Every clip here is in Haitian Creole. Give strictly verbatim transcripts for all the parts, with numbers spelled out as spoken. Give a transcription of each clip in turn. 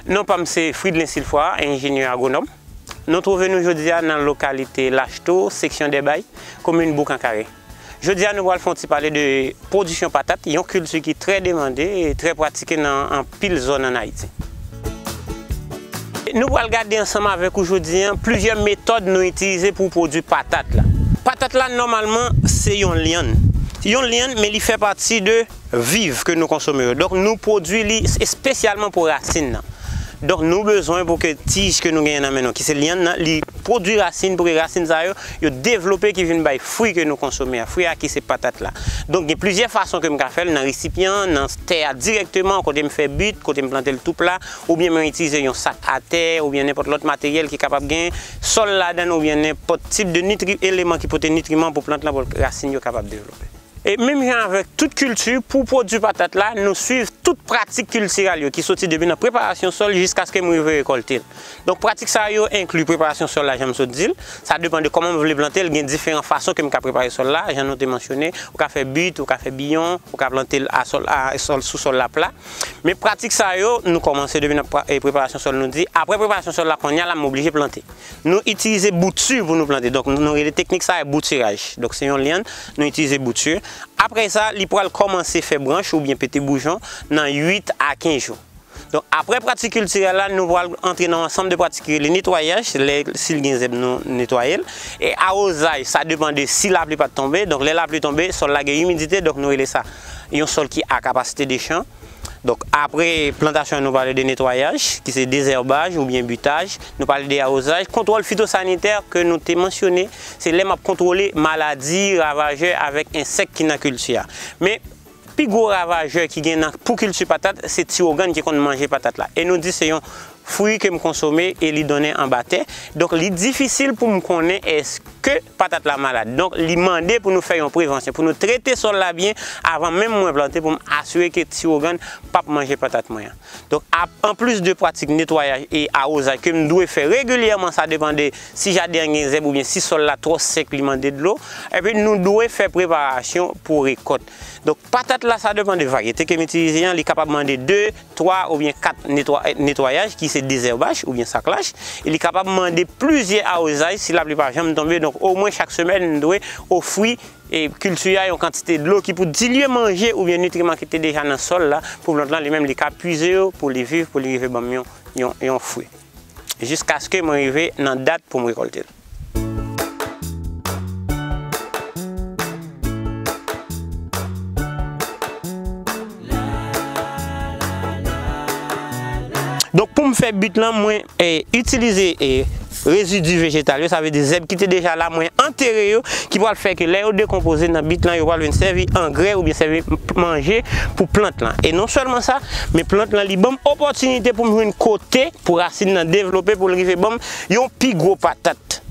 Non pa m se Fridlin Silfra, enjenyè agwonòm. Nou twouve nou jodi a nan lokalite Lachto, seksyon Dèbay, komin Boukankare. Jodi a nou pral fè yon ti pale de pwodisyon patat, yon kilti ki trè demande e trè pratike nan anpil zòn ann Ayiti. Nou pral gade ansanm avèk ou jodi a plizyè metòd nou itilize pou pwodui patat la. Patat la nòmalman se yon lyann. Yon lyann, men li fè pati de viv ke nou konsome yo. Donk nou pwodui li espesyalman pou rasin nan. Donk nou bezwen pou ke tij ke nou genyen nan men nou, ki se lyann nan, li pwodui rasin pou ke rasin sa yo, yo devlope ki vin bay fwi ke nou konsome a, fwi a ki se patat la. Donk gen plizyè fason ke m ka fè l, nan resipyan, nan tè a dirèkteman, kote m fè bit, kote m plante l tou pla, oubyen mwen itilize yon sak atè, oubyen nenpòt lòt materyèl ki kapab gen sòl ladan l, oubyen nenpòt tip de nitri-, eleman ki pote nitriman pou plant lan, pou rasin yo kapab devlope. E menm jan avèk tout kilti, pou pwodui patat la, nou swiv tout pratik kiltiral yo ki soti depi nan preparasyon sòl jiskaske m rive rekòlte l. Donk pratik sa yo enkli preparasyon sòl la, jan m sot di l. Sa depann de kòman m vle plante l. Gen diferan fason ke m ka prepare sòl la, jan nou te mansyone. Ou ka fè bit, ou ka fè biyon, ou ka plante l a sòl, a sòl, sou sòl la pla. Men pratik sa yo, nou kòmanse depi nan pra-, e, preparasyon sòl, nou di, apre preparasyon sòl la, kounye a la, m oblije plante. Nou itilize bouti pou nou plante. Donk, nou rele teknik sa a boutiraj. Donk, se yon lyann, nou itilize bouti. Apre sa, li pral kòmanse fè branch oubyen pete boujon nan uit a kenz jou. Donk, apre pratik kiltirèl la, nou pral antre nan yon ansanm de pratik ki rele netwayaj. Lè, si l gen zèb, nou netwaye l. E awozaj, sa depann de si lapli pa t tonbe. Donk, lè lapli tonbe, sòl la gen imidite, donk nou rele sa yon sòl ki a kapasite de chan. Donk, apre plantasyon, nou pale de netwayaj, ki se dezèbaj oubyen bitaj. Nou pale de awozaj, kontwòl fitosanitè ke nou te mansyone, se lè m ap kontwole maladi, ravajè avèk ensèk ki nan kilti a. Men, pi gwo ravajè ki gen nan, pou kilti patat, se tiwogàn ki konn manje patat la. E nou di se yon fwi ke m konsome e li donnen anba tè. Donk, li difisil pou m konnen èske patat la malad. Donk, li mande pou nou fè yon prevansyon, pou nou trete sòl la byen avan menm mwen plante pou m asire ke tiwogàn p ap manje patat mwen an. Donk, ap-, anplis de pratik netwayaj e awozaj ke m dwe fè regilyèman, sa depann de si jaden an gen zèb oubyen si sòl la twò sèk, li mande dlo. Epi, nou dwe fè preparasyon pou rekòt. Donk, patat la, sa depann de varyete ke m itilize an, li kapab mande de, twa oubyen kat netwa-, netwayaj, ki se dezèbaj oubyen saklaj. E li kapab mande plizyè awozaj si lapli pa janm tonbe. Donk, omwen chak semèn, m dwe ofri, e, kilti a yon kantite dlo ki pou dilye manje oubyen nitriman ki te deja nan sòl la, pou plant lan, li menm, li ka puize yo, pou li viv, pou li rive ban m yon, yon, yon fwi. Jiskaske mwen rive nan dat pou m rekòlte l. Donk, pou m fè bit lan, mwen, e, itilize, e, rezidi vejetal yo, sa vle di zèb ki te deja la, mwen antere yo, ki pral fè ke lè yo dekonpoze nan bit lan, yo pral vin sèvi angrè oubyen sèvi manje pou plant lan. E non sèlman sa, men plant lan, li ban m opòtinite pou m jwenn kote pou rasin nan devlope, pou l rive ban m yon pi gwo patat.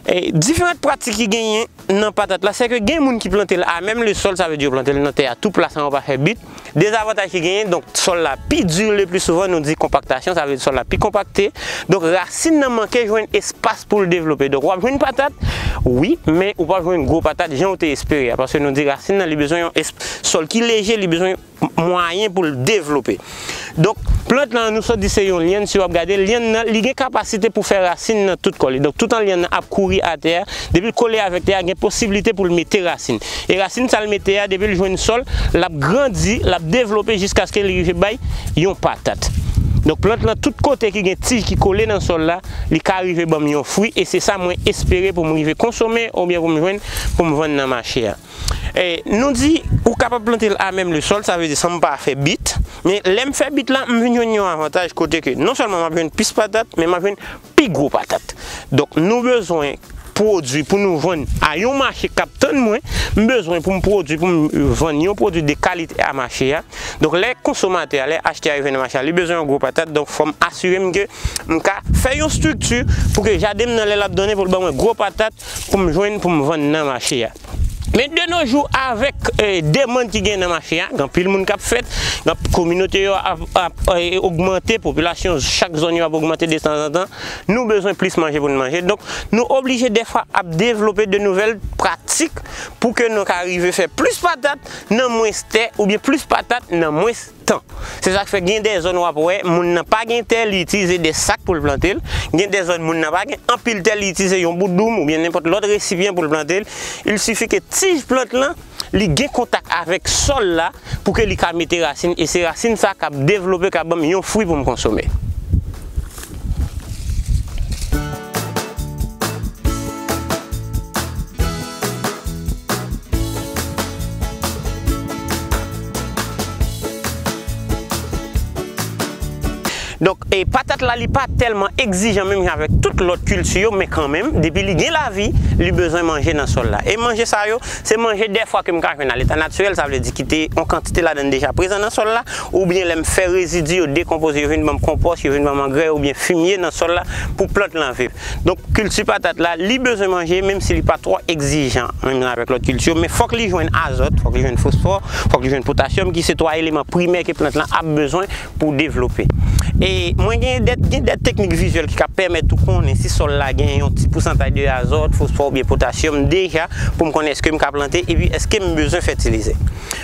E, diferan pratik ki genyen nan patat la, se ke gen moun ki plante l à même le sol, sa vle di yo plante l nan tè a tou pla san yo pa fè bit. Dezavantaj ki genyen, donk, sòl la pi di le pli souvan, nou di konpaktasyon, sa vle di sòl la pi konpakte. Donk, rasin nan manke jwenn espas pou l devlope. Donk, w ap jwenn patat, wi, men ou p ap jwenn gwo patat jan w te espere a, paske nou di rasin nan, li bezwen yon es-, sòl ki leje, li bezwen mwayen pou l devlope. Donk, plant lan, nou sot di se yon lyann, si w ap gade, lyann nan, li gen kapasite pou fè rasin nan tout kò li. Donk, toutan lyann nan ap kouri atè a, depi l kole avèk tè a, gen posiblite pou l mete rasin. E rasin sa l mete a, depi l jwenn sòl, l ap grandi, l ap devlope jiskaske li rive bay yon patat. Donk, plant lan, tout kote ki gen tij ki kole nan sòl la, li ka rive ban m yon fwi, e se sa mwen espere pou m rive konsome oubyen pou m jwenn, pou m vann nan mache a. E, nou di, ou kapab plante l à même le sol, sa vle di san m pa fè bit. Men lè m fè bit la, m vin jwenn yon avantaj kote ke non sèlman m ap jwenn plis patat, men m ap jwenn pi gwo patat. Donk, nou bezwen pwodui pou nou vann a yon mache k ap tann mwen. M bezwen pou m pwodui, pou m vann yon pwodui de kalite a mache a. Donk, lè konsomatè a, lè achtè a rive nan mache a, li bezwen yon gwo patat. Donk, fò m asire m ke m ka fè yon estrikti pou ke jaden m nan, lè l ap donnen, pou l ban mwen gwo patat pou m jwenn, pou m vann nan mache a. Men de nos jours, avèk, eh, demann ki gen nan mache a, gen anpil moun k ap fèt, gen kominote yo ap, ap, eh, ogmante, popilasyon chak zòn yo ap ogmante detanzantan, nou bezwen plis manje pou n manje. Donk, nou oblije dèfwa ap devlope de nouvèl pratik pou ke nou ka rive fè plis patat nan mwens tè, oubyen plis patat nan mwens tan. Se sa k fè gen de zòn w ap wè moun nan pa gen tè, li itilize de sak pou l plante l. Gen de zòn moun nan pa gen anpil tè, li itilize yon bout doum oubyen nenpòt lòt resipyan pou l plante l. Il sifi ke tij plant lan, li gen kontak avèk sòl la pou ke li ka mete rasin, e se rasin sa k ap devlope, k ap ban m yon fwi pou m konsome. Donk, e patat la, li pa tèlman egzijan menm jan avèk tout lòt kilti yo, men kanmenm, depi li gen lavi, li bezwen manje nan sòl la. E manje sa yo, se manje dèfwa ke m ka jwenn a leta natirèl, sa vle di ki te yon kantite ladan deja prezan nan sòl la, oubyen lè m fè rezidi yo dekonpoze, yo vin ban m konpòs, yo vin ban m angrè oubyen fimye nan sòl la pou plant lan viv. Donk, kilti patat la, li bezwen manje, menm si li pa twò egzijan, menm jan avèk lòt kilti yo, men fòk li jwenn azòt, fòk li jwenn fosfò, fòk li jwenn potasyòm, ki se twa eleman primè ke plant lan ap bezwen pou devlope. E mwen gen de, gen de teknik vizyèl ki ka pèmèt ou konnen si sòl la gen yon ti pousantaj de azòt, fosfò oubyen potasyòm deja, pou m konnen èske m ka plante, epi èske m bezwen fètilize.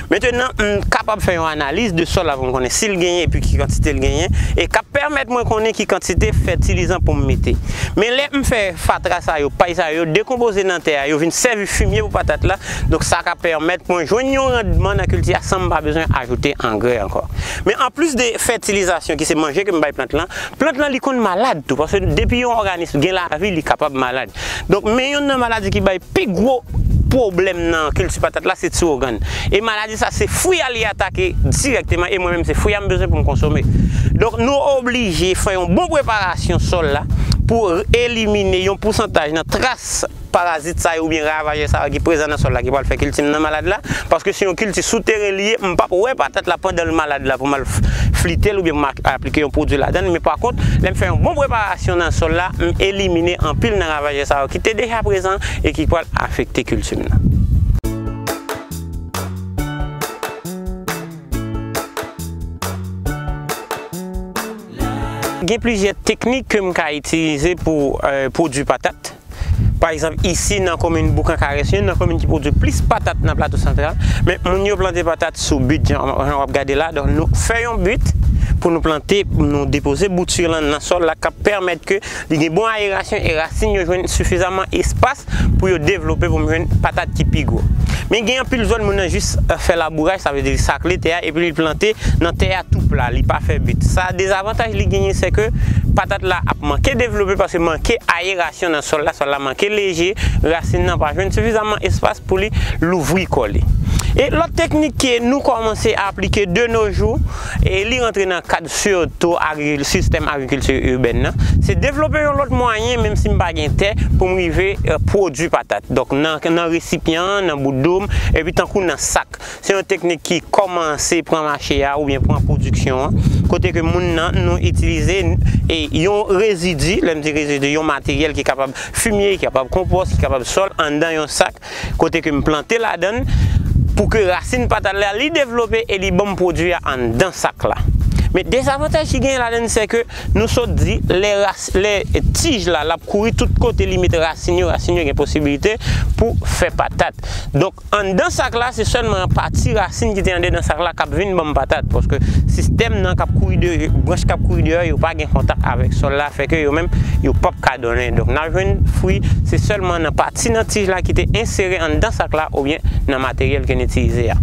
Mentenan, m kapab fè yon analiz de sòl la pou m konnen si l genyen epi ki kantite l genyen, e k ap pèmèt mwen konnen ki kantite fètilizan pou m mete. Men lè m fè fatra sa yo, pay sa yo, dekonpoze nan tè a, yo vin sèvi fimye pou patat la, donk sa ka pèmèt mwen jwenn yon randman nan kilti a san m pa bezwen ajoute angrè ankò. Men anplis de fètilizasyon ki se manje ke m bay plant lan, plant lan li konn malad tou, paske depi yon òganis gen lavi, li kapab malad. Donk, men youn nan maladi ki bay pi gwo pwoblèm nan kilti patat la, se ti wogàn. E maladi sa, se fwi a li atake dirèkteman, e mwen menm, se fwi a m bezwen pou m konsome. Donk, nou oblije fè yon bon preparasyon sòl la pou elimine yon pousantaj nan tras parazit sa yo oubyen ravajè sa yo ki prezan nan sòl la ki pral fè kilti m nan malad la, paske se yon kilti sou teren li ye, m p ap wè patat la pandan l malad la pou m al f-, flite l oubyen pou m ak-, aplike yon pwodui ladan l, men pa kont, lè m fè yon bon preparasyon nan sòl la, m elimine anpil nan ravajè sa yo ki te deja prezan e ki pral afekte kilti m nan. Gen plizyè teknik ke m ka itilize pou, eh, pwodui patat. Pa egzanp, isi nan komin Boukan Karès, youn nan komin ki pwodui plis patat nan Plato Santral, men moun yo plante patat sou bit, jan, jan w ap gade la. Donk, nou fè yon bit pou nou plante, nou depoze bouti lan nan sòl la, k ap pèmèt ke li gen bon ayerasyon e rasin yo jwenn sifizaman espas pou yo devlope, pou m jwenn patat ki pi gwo. Men gen anpil zòn moun nan jis, eh, fè labouraj, sa vle di li sakle tè a, epi li plante nan tè a tou pla, li pa fè bit. Sa, dezavantaj li genyen, se ke patat la ap manke devlope paske manke ayerasyon nan sòl la, sòl la manke leje, rasin nan pa jwenn sifizaman espas pou li louvri kò li. E lòt teknik ke nou kòmanse aplike de nos jours, e li rantre nan kad sitou agrikil-, sistèm agrikilti ibèn nan, se devlope yon lòt mwayen, menm si m pa gen tè, pou m rive, eh, pwodui patat. Donk, nan, nan resipyan, nan bout doum, epi tankou nan sak. Se yon teknik ki kòmanse pran mache a oubyen pran pwodiksyon an, kote ke moun nan, nou itilize, e, yon rezidi, lè m di rezidi, yon materyèl ki kapab fimye, ki kapab konpòs, ki kapab sòl anndan yon sak, kote ke m plante ladan l pou ke rasin patat la li devlope e li ban m pwodui a anndan sak la. Men dezavantaj ki genyen ladan l, se ke nou sot di lè ras-, lè tij la, l ap kouri tout kote, li met rasin yo, rasin yo gen posibilite pou fè patat. Donk, anndan sak la, se sèlman pati rasin ki te andedan sak la k ap vin ban m patat, paske sistèm nan k ap kouri de, branch k ap kouri deyò, yo pa gen kontak avèk sòl la, fè ke yo menm, yo p ap ka donnen. Donk, n ap jwenn fwi, se sèlman nan pati nan tij la ki te ensere anndan sak la, oubyen nan materyèl ke n itilize a.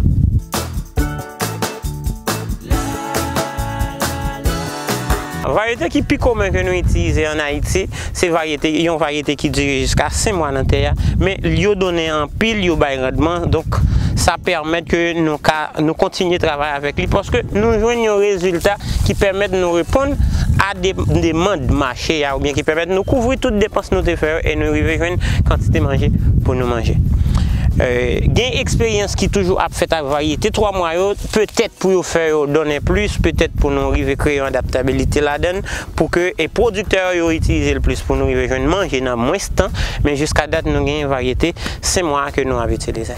Varyete ki pi komen ke nou itilize ann Ayiti, se varyete, yon varyete ki dire jiska senk mwa nan tè a, men yo donnen anpil, yo bay randman, donk sa pèmèt ke nou ka, nou kontinye travay avèk li, paske nou jwenn yon rezilta ki pèmèt nou reponn a de, demann mache a, oubyen ki pèmèt nou kouvri tout depans nou te fè yo, e nou rive jwenn kantite manje pou nou manje. Eh, gen eksperyans ki toujou ap fèt ak varyete twa mwa yo, petèt pou yo fè yo donnen plis, petèt pou nou rive kreye yon adaptabilite ladan l, pou ke, e pwodiktè yo itilize l plis pou nou rive jwenn manje nan mwens tan, men jiska dat nou gen varyete senk mwa ke nou ap itilize.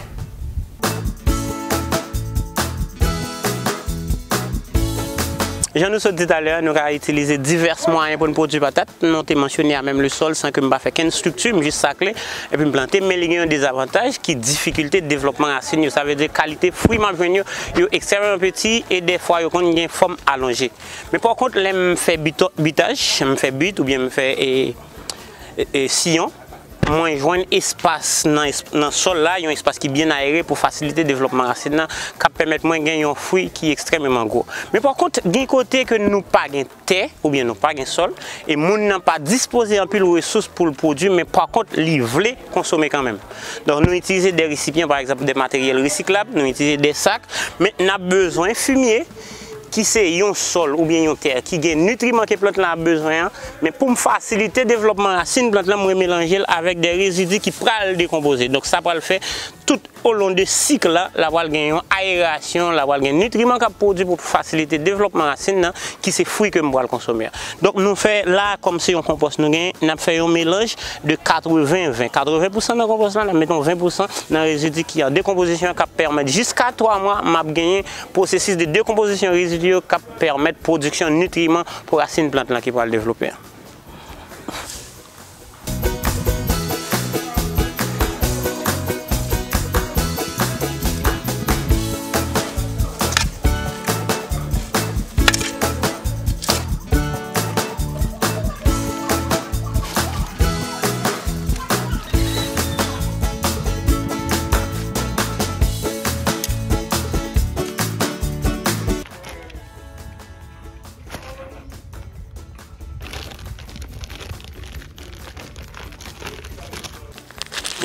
Jan nou sot di talè a, nou ka itilize divès mwayen pou n pwodui patat. Nou te mansyone à même le sol san ke m pa fè kenn estrikti, m jis sakle, epi m plante, men li gen yon dezavantaj ki difikilte devlòpman rasin yo. Sa vle di kalite fwi m ap jwenn yo, yo ekstrèmeman piti e dèfwa yo konn gen fòm alonje. Men pa kont, lè m fè bito-, bitaj, m fè bit oubyen m fè, e, e, e, siyon, mwen jwenn espas nan es-, nan sòl la, yon espas ki byen ayere pou fasilite devlòpman rasin nan, k ap pèmèt mwen gen yon fwi ki ekstrèmeman gwo. Men pa kont, gen kote ke nou pa gen tè oubyen nou pa gen sòl, e moun nan pa dispoze anpil resous pou l pwodui, men pa kont, li vle konsome kanmenm. Donk, nou itilize de resipyan, pa egzanp, de materyèl resiklab, nou itilize de sak, men n ap bezwen fimye, ki se yon sòl oubyen yon tè ki gen nitriman ke plant lan ap bezwen an, men pou m fasilite devlòpman rasin plant lan, mwen melanje l avèk de rezidi ki pral dekonpoze. Donk, sa pral fè tout olon de sik la, la pral gen yon ayerasyon, la pral gen nitriman k ap pwodui pou fasilite devlòpman rasin nan, ki se fwi ke m pral konsome a. Donk, nou fè la, kòm se yon konpòs nou gen, n ap fè yon melanj de katreven ven. Katreven pousan nan konpòs la, n ap mete yon ven pousan nan rezidi ki an dekonpozisyon, k ap pèmèt jiska twa mwa, m ap genyen pwosesis de dekonpozisyon rezidi yo k ap pèmèt pwodiksyon nitriman pou rasin plant lan ki pral devlope an.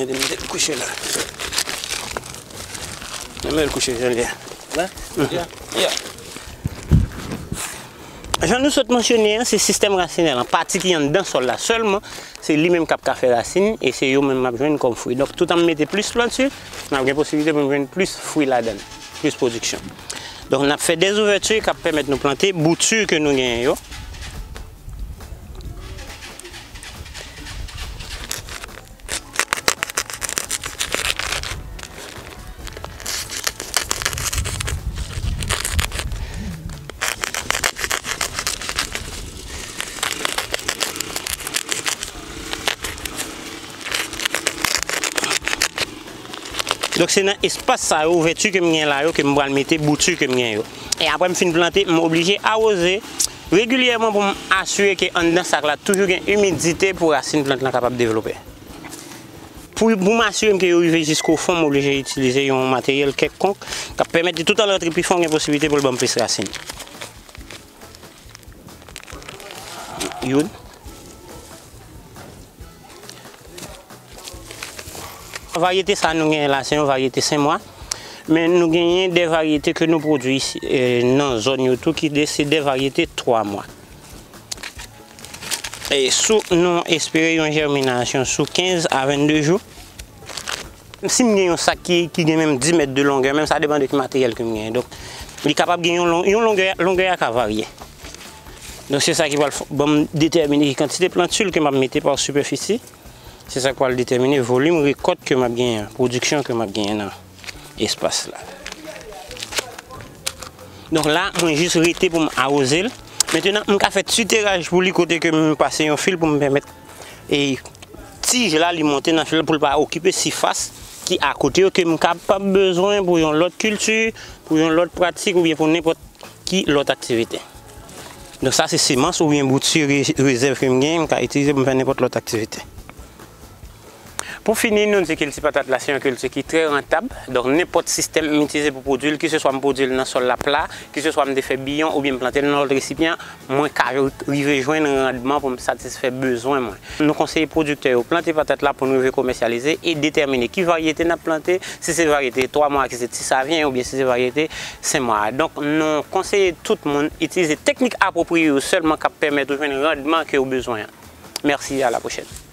Mete, mete l kouche la. Mete l kouche jan l ye a. La? Mhm. Ya. Ya. Jan nou sot mansyone an, se sistèm rasinèl an, pati ki anndan sòl la sèlman, se li menm k ap ka fè rasin, e se yo menm m ap jwenn kòm fwi. Donk, toutan m mete plis plantsil, m ap gen posibilite pou m jwenn plis fwi ladan l, plis pwodiksyon. Donk, n ap fè de zouvèti k ap pèmèt nou plante bouti ke nou genyen yo. Donk, se nan espas sa yo, ouvèti ke m gen la yo, ke m pral mete bouti ke m gen yo. E apre m fin plante, m oblije awoze regilyèman pou m asire ke anndan sak la toujou gen imidite pou rasin plant lan kapab devlope. Pou, pou m asire m ke yo rive jisko fon, m oblije itilize yon materyèl kèlkonk k ap pèmèt li toutan l rantre pi fon, gen posiblite pou l ban m plis rasin. Youn. Varyete sa nou genyen la, se yon varyete senk mwa. Men nou genyen de varyete ke nou pwodui isi, e, nan zòn yo tou, ki de, se de varyete twa mwa. E sou, nou espere yon jèminasyon sou kenz a vennde jou. Si m gen yon sak ki, ki gen menm dis mèt de longè, menm sa depann de ki materyèl ke m genyen. Donk, li kapab gen yon lon-, yon longè, longè a ka varye. Donk, se sa ki pral f-, ban m detèmine ki kantite plantsil ke m ap mete pa sipèfisi. Se sa k pral detèmine volim rekòt ke m ap genyen an, pwodiksyon ke m ap genyen nan espas la. Donk la, mwen jis rete pou m awoze l. Mentenan, m ka fè ti teraj pou li kote ke m pase yon fil pou m pèmèt, e, tij la li monte nan fil pou l pa okipe sifas ki akote yo ke m kapab bezwen pou yon lòt kilti, pou yon lòt pratik oubyen pou nenpòt ki lòt aktivite. Donk sa se semans oubyen bouti re-, rezèv ke m genyen, m ka itilize pou m fè nenpòt lòt aktivite. Pou fini, nou di kilti patat la se yon kilti ki trè rantab. Donk, nenpòt sistèm m itilize pou pwodui l, kiseswa m pwodui l nan sòl la pla, kiseswa m te fè biyon oubyen m plante l nan lòt resipyan, mwen ka rive jwenn randman pou m satisfè bezwen mwen. Nou konseye pwodiktè yo plante patat la pou nou rive komèsyalize e detèmine ki varyete n ap plante, si se varyete twa mwa ki se Ti Savyen oubyen si se varyete senk mwa a. Donk, nou konseye tout moun itilize teknik apwopriye yo sèlman k ap pèmèt ou jwenn randman ke w bezwen an. Mèsi, à la prochaine.